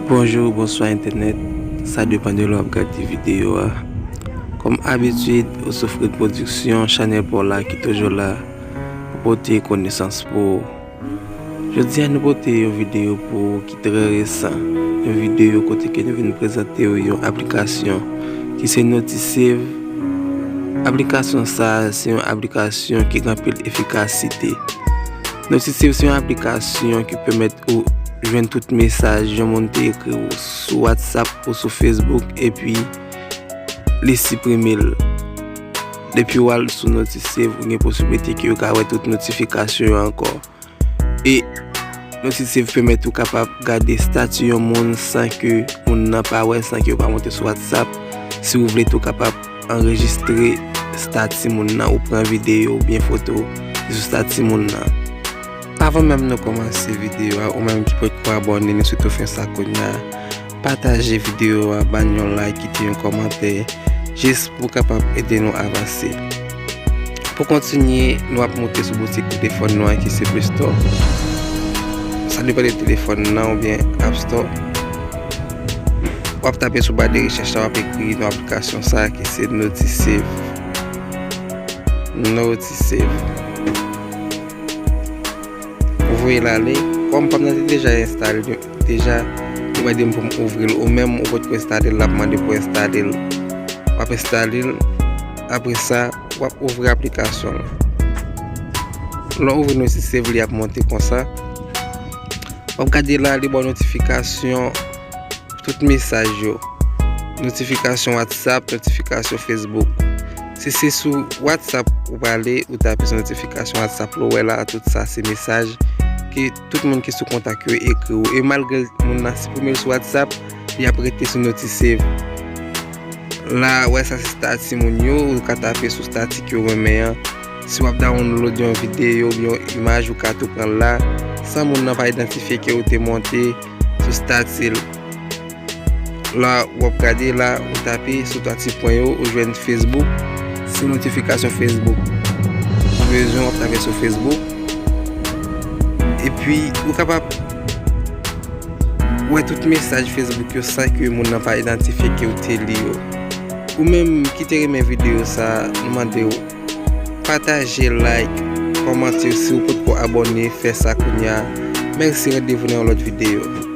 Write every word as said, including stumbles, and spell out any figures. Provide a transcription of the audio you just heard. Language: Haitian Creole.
Bonjou, bonswa entènèt. Sa depann de lè w ap gade videyo a. Kòm abitid, Osofrid Production, chanèl pa w la ki toujou la pou pote konesans pou ou. Jodi a, nou pote yon videyo pou ou ki trè resan. Yon videyo kote ke nou vin prezante w yon aplikasyon ki se Notisave. Aplikasyon sa a, se yon aplikasyon ki gen anpil efikasite. Notisave se yon aplikasyon ki pèmèt ou jwenn tout mesaj yon moun te ekri w sou WhatsApp ou sou Facebook, epi li siprime l. Depi w al sou Notisave, ou gen posiblite ke ou ka wè tout notifikasyon yo ankò. E Notisave pèmèt ou kapab gade estati yon moun san ke moun nan pa wè, san ke yo pa monte sou WhatsApp. Si w vle tou, ou kapab anrejistre estati moun nan, ou pran videyo oubyen foto ki sou estati moun nan. Avan menm nou kòmanse videyo a, ou menm ki potko abòne, nou swete w fè sa kounye a. Pataje videyo a, ban yon like, kite yon kòmantè, jis pou kapab ede nou avanse. Pou kontinye, nou ap moute sou boutik telefòn nou an ki se Play Store. Sa depann de telefòn nan oubyen App Store. W ap tape sou ba de rechèch la, w ap ekri non aplikasyon sa ki se Notisave. Notisave. Ou voye l ale. Kòm pa m nan te deja enstale l deja, li mande m pou m ouvri l. Ou menm ou potko enstale l, l ap mande pou enstale l. W ap enstale l. Apre sa, w ap ouvri aplikasyon l. Lè w ouvri Notisave, li ap monte konsa. W ap gade la, li ba w notifikasyon tout mesaj yo. Notifikasyon WhatsApp, notifikasyon Facebook. Si se sou WhatsApp ou prale, ou tape sou notifikasyon WhatsApp la, ou wè la, tout sa se mesaj ke tout moun ki sou kontak yo ekri w. E malgre moun nan siprime l sou WhatsApp, li ap rete sou Notisave. La, wè sa se estati moun yo, ou ka tape sou estati ke w renmen an. Si w ap download yon videyo oubyen yon imaj, ou ka tou pran l la, san moun nan pa idantifye ke ou te monte sou estati l. La, w ap gade la, ou tape sou twa ti pwen yo, ou jwenn Facebook. Se notifikasyon Facebook ou bezwen, w ap tape sou Facebook. Epi, ou kapab wè tout mesaj Facebook yo san ke moun nan pa idantifye ke ou te li yo. Ou menm ki te renmen videyo sa, nou mande w pataje, like, kòmante si w potko abòne, fè sa kounye a. Mèsi, randevou nan yon lòt videyo.